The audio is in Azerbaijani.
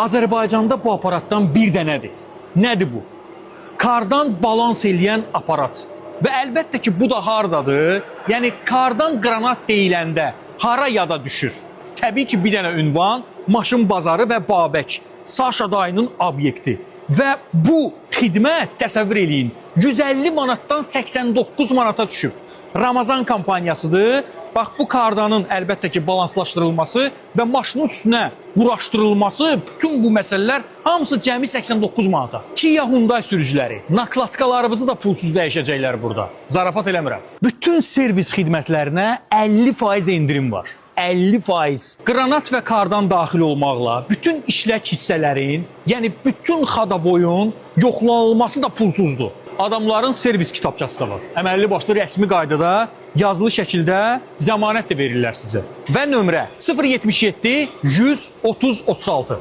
Azərbaycanda bu aparatdan bir dənədir. Nədir bu? Kardan balans eləyən aparat. Və əlbəttə ki, bu da hardadır? Yəni kardan qranat deyiləndə hara yada düşür? Təbii ki, bir dənə ünvan, maşın bazarı və Babək. Saşa dayının obyekti. Və bu xidmət təsəvvür eləyin, 150 manatdan 89 manata düşüb. Ramazan kampaniyasıdır. Bax bu kardanın əlbəttə ki, balanslaşdırılması və maşının üstünə quraşdırılması, bütün bu məsələlər hamısı cəmi 89 manata. Kia Hyundai sürücüləri nakladkalarınızı da pulsuz dəyişəcəklər burada. Zarafat eləmirəm. Bütün servis xidmətlərinə 50% endirim var. 50%. Qranat və kardan daxil olmaqla bütün işlək hissələrin, yəni bütün xadavoyun yoxlanılması da pulsuzdur. Adamların servis kitabçası da var. Əməlli başlı rəsmi qaydada yazılı şəkildə zəmanət də verirlər sizə. Və nömrə 077 130 36.